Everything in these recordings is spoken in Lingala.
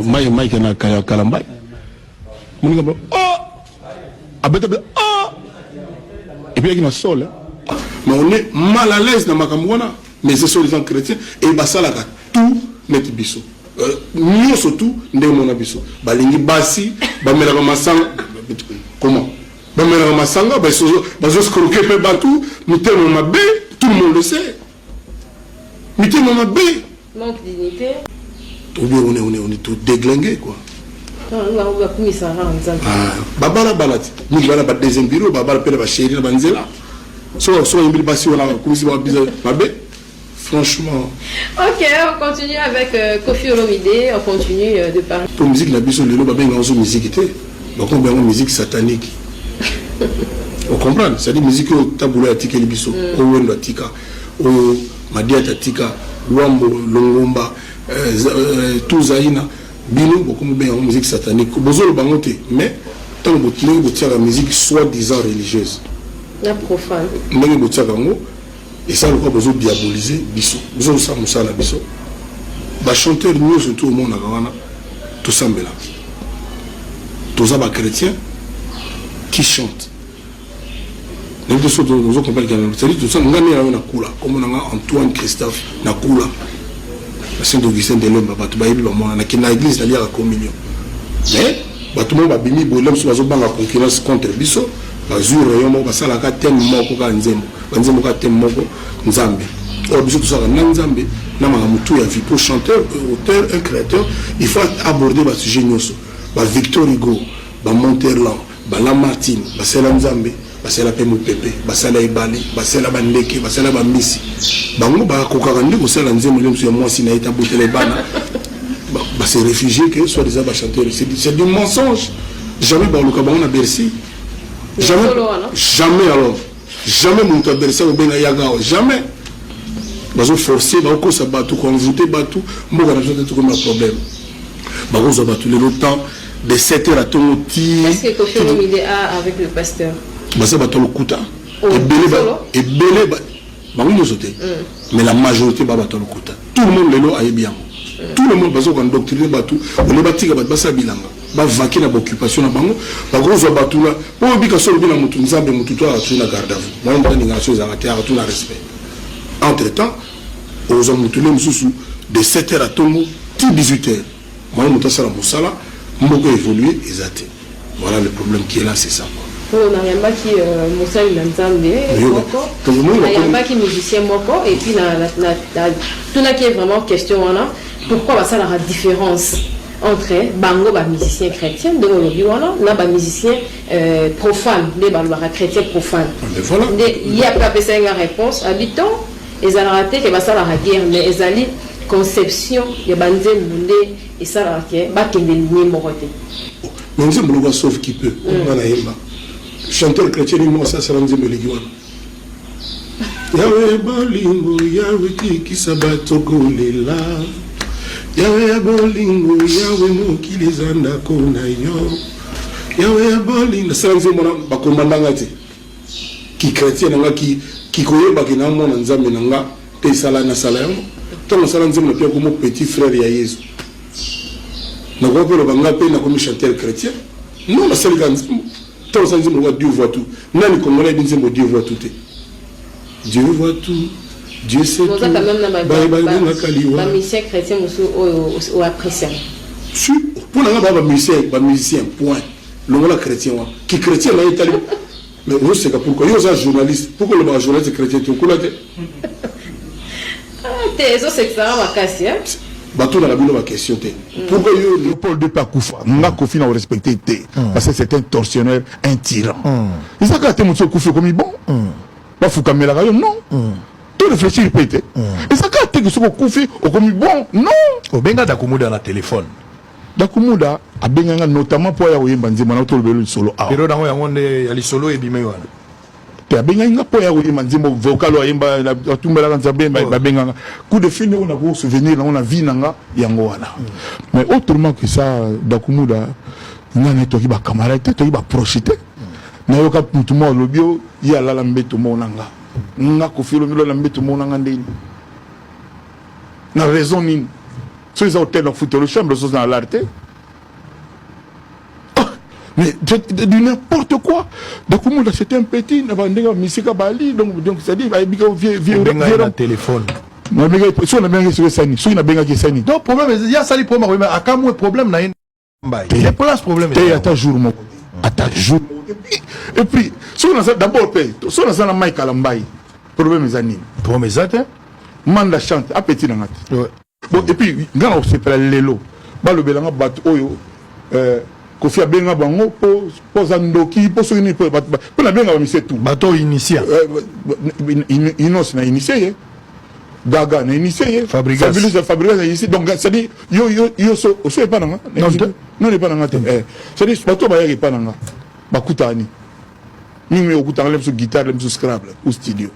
Mike, Mike na Kalambay. Moninga ba oh abeta beta oh et puis na sol, hein. Mais on est mal à l'aise na makambo wana, mais ce sont les gens chrétiens et basalaka tout neti biso, nyonso tout ndenge mona biso. Balingi basi, bamelaka masanga. Comment bamelaka masanga, bazoescroquer mpe bato, mitema mabe, tout le monde le sait, mitema mabe. Manque dignité. Ou bien on est tout déglingué, quoi. Babalabala ti mingi bana ba deuxième bureau, babala mpe na bachéri na banzela. So oyembeli basi wana, bakumisi babiza mabe, franchement. Ok, on continue avec Koffi Olomide, on continue de parler. Po musique na biso lelo, babengaka so musique te, bakomba yango musique satanique. Ocomprendre? C'est-à-dire musique oyo Tabu Ley atikeli biso, oyo Wendo atika, oyo Madiata atika, Lwambo, Longomba, Tuzaina, bino bokomi benga yango musique satanique. Bozoloba yango te, mais ntango ndenge botiaka musique soi disant religieuse na profane, ndenge botiaka yango, eza lokola bozodiaboliser biso. Biso tosala mosala na biso. Bachanteur nyonso to omonaka wana, tosambelaka, toza bachrétien qui chante. Nayebi te so ozocomprendre. C'est-à-dire tosala nga nde yango nakula, kombo na nga Antoine Christophe, nakula na Saint Augustin de Lemba. Bato bayebi, bamona nakende na église, naliaka communion. Mais bato moko babimi boye, mosusu bazobanga concurrence contre biso, bazwi rayon moko, basalaka thème moko kaka, nzembo, banzembo kaka thème moko, Nzambe. Oyo biso tosalaka na Nzambe na makambo tu ya vie. Pour chanteur, auteur, un créateur, il faut aborder basujet nyonso. Bavictor Hugo, bamonterland, balamartine basala Nzambe, basala mpe mopepe, basala ebale, basala bandeke, basala bambisi. Bango bakokaka nde kosala nzembo nde mosusu ya mwasi na ye tabotela ebana. Base réfugier que soit déjà bachanteur, c'est du mensonge. Jamais baluka bango na Bercy, jamais, jamais. Alors jamais moto ya Bercy akobenga yaka awa, jamais. Bazoforce, bakokosa bato, koenvoûter bato. Mboka na biso te, tokomi na problème. Bakozwa bato lelo temps de 7 heures atongo ti. Est-ce que Koffi Olomide a avec le pasteur? Baza bato ya lokuta ebele, ebele. Bango nyonso te, mais la majorité ba bato ya lokuta. Tout le monde lelo ayebi yango, tout le monde. Bazoka endoctriner bato ole, batika bato basala bilanga, bavaquer na baoccupation na bango. Bakozwa bato na po obika so olobi na motu Nzambe, motu to aka na garde à vous. Mwana moto alingaka so ezalaka te, aka tu na respect. Entre temps ozwa motu nde mosusu de 7 heures atongo ti 18 heures, mwana moto asala mosala, mboka évolue eza te. Voilà le problème qui est là, c'est ça. Oyo nayambaki mosali na Nzambe moko, nayambaki musicien moko, et puis tunaki ye vraiment question wana: pourquoi basalaka différence entre bango bamusicien chrétien, ndenge olobi wana, na bamusicien profane, nde balobaka chrétien profane? Nde ye ape apesaki nga réponse, abi ton ezalaka te ke basalaka guerre, mais ezali conception ya banzembo nde esalaka ke bakende linie moko te. Mais nzembo lokola Sauve qui peut, nga nayemba, chanteur chrétien nini moko asala nzembo eleki wana? Yawe bolingo, Yawe tikisa bato kolela, Yawe ya bolingo, Yawe mokili eza ndako na yo, Yawe ya bolingo. Nasala nzembo wana, bakomandanga te ki chrétien na nga, kikoyebaki na mona Nzambe na nga mpe esala. Nasala yango ntango nasala nzembo na mpe akomo petit frère ya Yesu. Nakoki mpe loba nga mpe nakomi chanteur chrétien? Non, nasali kaka nzembo. Ntango nasala nzembo lokola Dieu voit tout, nani Congolais ayebi nzembo Dieu voit tout te? Dieu voit tout, Dieu sait tout. Oza quand même na Bayebengaka liwa. bamusicien chrétien mosusu oyo oappréciaka? Si, mpo na nga baa bamusicien, bamusicien, point. Longola chrétien wana, ki chrétien na ye etali. Mais ozoseka pourquoi? Yo oza journaliste, pourquoi olobaka journaliste chrétien te? Okula te. Te, ezosekisaka makasi. Batunaka bino baquestion te, pourquoi yo? Léopold II mpe akufa. Nga Kofi na korespecte te, parce que c'est un tortionnaire, un tyran. Eza kaka te motu okufi okomi bon, bafukamelaka yo. Non, to réfléchir mpe te. Eza kaka te ke soki okufi okomi bon, non. Obenga Dakumuda na telefone? Dakumuda abenganga notamment mpo aya koyemba nzembo na tolobelo lisolo awa. Période yango, yango nde ya lisolo ebimi wana. Te, abengaki nga mpo ya koyemba nzembo vocal oyo ayemba, atumbelaka Nzambe. Babenganga coup de fil oyo nako souvenir nango na vie na nga, yango wana. Mais autrement que ça, Dakumuda, nga na ye toki bacamarade te, toki baproche te. Nayoka mutu moko alobi o ye alala mbeto moko na nga. Nga Kofi Olomide, olala mbeto moko na nga ndeni? Na raison nini? Soki eza hotel na futelo chambre soza na lar te. Ah, mais du n'importe quoi. Dakumunda c'était un petit na ba ndenge misika bali donc donc c'est à dire ayebi ka vieux vieux vieux na téléphone. Nabengaki soki nabengaki soki esani soki nabengaki esani. Donc problème ya sali problème akamwe problème na ye Mbaye. Te place problème. Te ata jour moko. Ata jour moko. Et puis soki naza d'abord pe soki naza na Mike Kalambay problème eza nini? Problème eza te. Manda chante apeti na nga te. Bon et puis nga na kosepela lelo balobela nga bato oyo euh, Kofi abenga bango po po aza ndoki po soki nini po po nabenga ba mise tout. Bato initia. Euh, Inos na initie ye. Gaga na initie ye. Fabregas. Fabregas na initie donc c'est à dire yo yo yo so oso epa na nga. Non te. Non epa na nga te. Eh. C'est à dire bato bayaka epa na nga. Bakutani. Mingi okutanga le biso guitare le biso scrabble ou studio.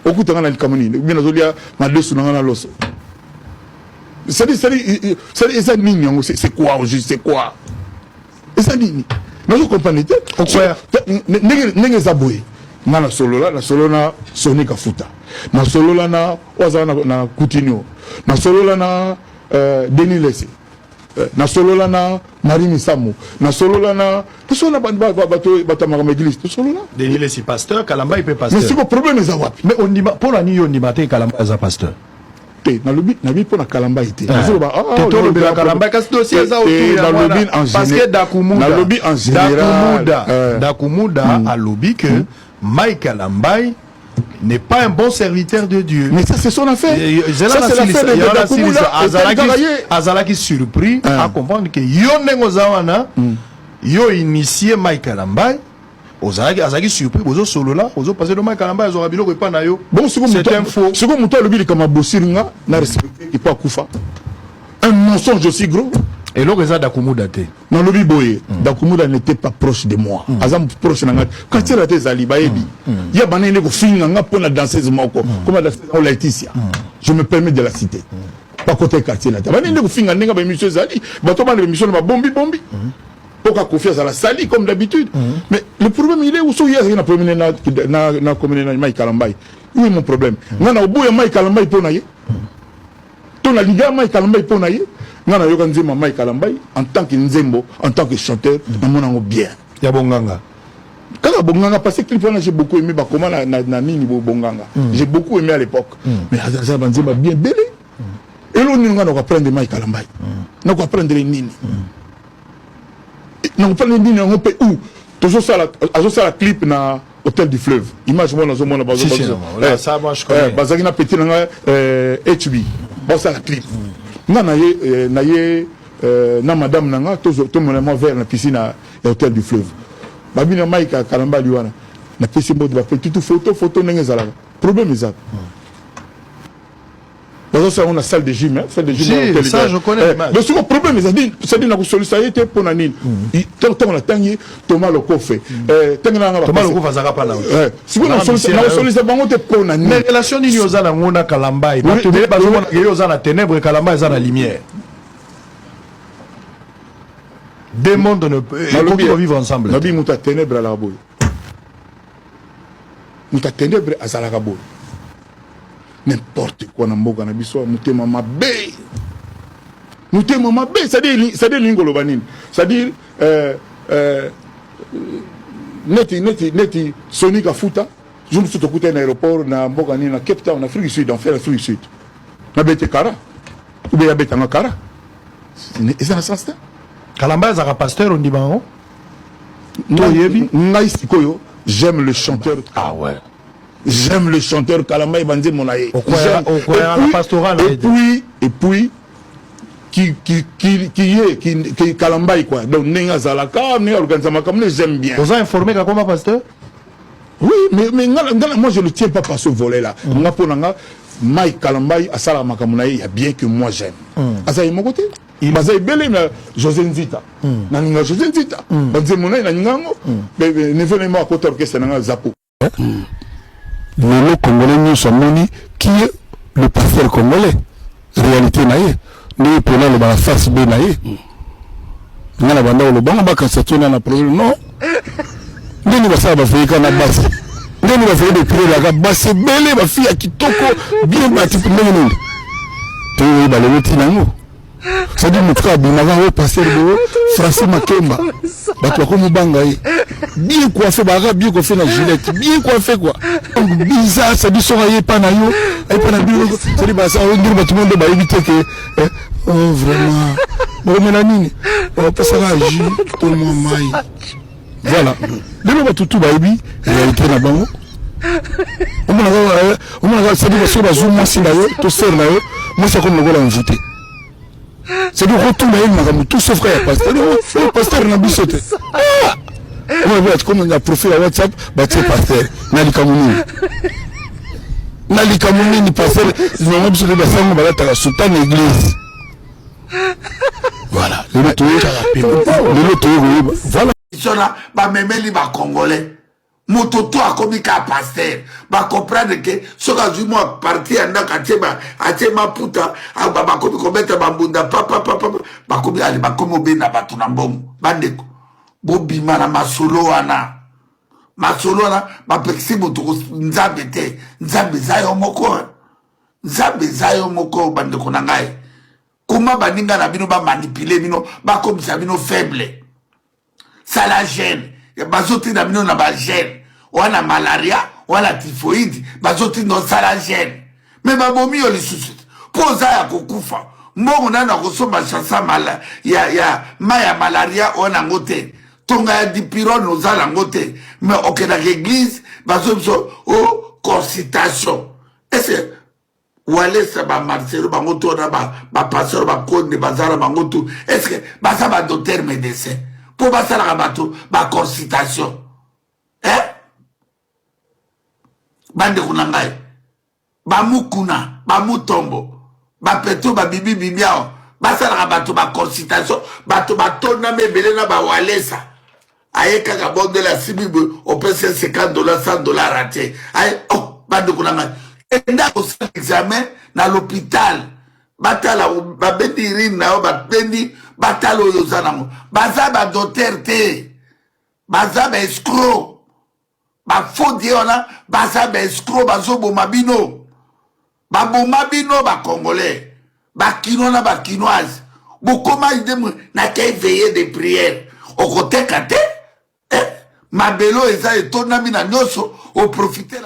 Okuta nga na likambo nini? Bien nazolia madesu na nga na loso. C'est-à-dire, c'est-à-dire, c'est-à-dire, eza nini yango? C'est quoi au juste? C'est quoi? Eza nini? Nazo comprendre te. Ndenge ndenge eza boye. Nga na solola, na solola na Sony Kafuta. Na solola na oyo aza na, na Coutinho. Na solola na euh, Denis Lesse. Euh, na solola na Marie Misamu. Na solola na tosolola bato bato ya makambo église tosolola. Denis Lesi pasteur, Kalamba pe pasteur. Mais siko problème eza wapi? Mais ondima pona nini yo ondima te Kalamba aza pasteur? Te nalobi nalobi mpo na Kalamba te. Nazoloba ah, ah tolobela Kalamba kasi dossier eza autour ya wana parce que Dakumuda nalobi en général Dakumuda euh. Dakumuda hmm. alobi que hmm. Mike Kalambay n'est pas un bon serviteur de Dieu. Mais ça, c'est son affaire. Ça, c'est l'affaire de Dakumuda. Azalaki surpris à comprendre que yo ndenge oza wana, yo initié Mike Kalambay, ozalaki azalaki surpris bozosolola ozopase do Mike Kalambay azwaka biloko epa na yo. Bon, c'est un faux. Sikoyo moto alobi likambo abosiri nga na respecte epo akufa. Un mensonge aussi gros. Eloko eza Dakumuda te. Nalobi boye, mm. Dakumuda n'était pas proche de moi. Mm. Aza proche na nga. Quartier la te ezali bayebi. Mm. mm. Ya bana ende kofinga nga pona danseuse moko. Mm. Comme danseuse o Laetitia. Mm. Je me permets de la citer. Mm. Pas côté quartier la te. Bana ende kofinga ndenge ba émission ezali. Bato bana ba émission na ba bombi bombi. Mm. Poka Kofi azala sali comme d'habitude. Mm. Mais le problème il est où soki azali na problème na na na commune na Mike Kalambay. Où est mon problème? Mm. Nga na oboya Mike Kalambay pona ye. Mm. To na liga Mike Kalambay pona ye. Nga na yoka nzembo Mike Kalambay en tant que nzembo, en tant que chanteur, mm. na mona ngo bien. Ya bonganga. Kaka bonganga parce que clip wana j'ai beaucoup aimé bakoma na, na, na nini bonganga. Mm. J'ai beaucoup aimé à l'époque. Mm. Mais aza ba nzembo bien belé. Mm. Elo nini nga na ko apprendre Mike Kalambay. Mm. Na ko apprendre nini. Mm. Na ko apprendre nini yango pe où tozosala azosala clip na Hôtel du Fleuve image moko nazomona bazalaki na petit na nga HB bazosala clip nga na ye na ye na madame na nga tomona mwa verre na piscine ya Hôtel du Fleuve babina Mike Kalambali wana napesi mbote bape tutu photo photo ndenge ezalaka problème eza bazosala yango na salle de gym salle de gym si, ça je connais eh, donc siko problème ezali c'est-à-dire nakosolisa ye te mpo na nini ntango natangi Thomas Lokofe ntango nanga Thomas Lokofe azalaka pa na siko nakosolisa bango te mpo na nini mais relation nini oza nango na Kalambay bato ebele bazomona ke yo oza na ténèbre Kalambay aza na lumière deux mondes ne ekoki kovivre ensemble nabi moto ya ténèbre alaka boye moto ya ténèbre azalaka boye N'importe quoi na mboka na biso motema mabe. Motema mabe, c'est-à-dire c'est-à-dire lingi koloba nini? C'est-à-dire euh, euh, neti neti neti Sony Kafuta jour mosusu tokutani na aéroport na mboka nini na Cape Town, Afrique du Sud, en fait Afrique du Sud. Na bete kara. Ou bien abetanga kara. Eza na sens te. Kalamba azaka pasteur ondima yango? Toyebi ngai sikoyo j'aime le chanteur. Ah ouais. J'aime le chanteur Kalambay banzembo na ye. Et puis et puis qui qui qui qui est qui qui Kalambay quoi. Donc ndenge azalaka ndenge organisa makambo ne j'aime bien. Oza informé kakoma pasteur? Oui, mais mais nga, nga, moi je ne tiens pas par ce volet là. Mm. Nga pona nga Mike Kalambay asala makambo na ye ya bien que moi j'aime. Mm. Aza ye moko te. Baza ebele na José Nzita. Mm. Nalinga José Nzita. Mm. Banzembo na ye nalinga yango. Mm. Neveu na ye moko akota orchestre na nga Zapo. Lelo congolais nionso amoni qui est le pasteur congolais realite na ye ndenge pona alobaka face B na ye nga na banda koloba ngo bakanisa tona na problème non ndenge basala bafeyika na basi ndenge bafeyi bepilelaka basi ebele bafille ya kitoko bien bati ndenge nini. Toyeba lelo ntina yango. C'est-à-dire moto kaka abimaka oyo pasteur boyo Francis Makemba, bato bakomobanga ye, bien coiffé, bazalaka bien coiffé na gilette, bien coiffé quoi. Donc bizarre, c'est-à-dire soki aye epa na yo, aye epa na bino, c'est-à-dire baza ndenge bato mo nde bayebi te ke eh, oh vraiment bokomela nini, opesaka jus to mwa mai. Voilà, lelo bato tu bayebi réalité na bango. Omonaka, c'est-à-dire soki bazwi mwasi na yo to sœur na yo, mwasi akomi lokola invité, c'est-à-dire okotuna ye makambo tout sauf ka ya pasteur. Oyo pasteur na biso te. Comme na profil ya WhatsApp batie pasteur na likambo nini, na likambo nini pasteur nango. Biso te, basango balataka soutane église. Voilà, lelo toye koyeba, voilà. Sona bamemeli bacongolais, moto to akomi ka pasteur, bacomprendre ke soki azwi mwa partie ya ndako, atie maputa, bakomi kobeta bambunda papapapa, bakomi ale, bakomi obenda bato na mbongo. Bandeko, bobima na masolo wana. Masolo wana bapekisi moto Nzambe te. Nzambe eza yo moko, Nzambe eza yo moko. Bandeko na ngai, koma baninga na bino bamanipuler bino, bakomisa bino faible. Sala jeûne, bazotinda bino na bajeûne wana, malaria wana, typhoïde, bazotinda osala jeûne, mais babomi yo lisusu te mpo oza ya kokufa. Mbongo nano akosomba chasa ya mai ya malaria oyo nango te, tonga ya dipirone oza nango te, mais okendaka église, bazo biso o consultation. Est-ce Walesa, bamarcelo, bango to na bapasteur, bakonde baza na bango tu, est-ce baza badocteur médecin mpo basalaka bato baconsultation, eh? Bandeko na ngai, bamukuna, bamutombo, bapeto, babibi bibi awa basalaka bato baconsultation. Bato batondami ebele na bawalesa. Aye kaka bondela, asimbi boye, opesi 50 dollar, 100 dollar, atie aye. Oh, bandeko na ngai, enda kosala examen na l'hôpital, batala, babendi urine na yo, babendi, batala oyo oza nango. Baza badocteur te, baza baescroc, bafaux dieu wana, baza baescroc, bazoboma bino, baboma bino bacongolais, bakinois na bakinoise. Bokoma ide nakei veillée de prière, okoteka te, eh? Mabelo eza etondami na nyonso, oprofite.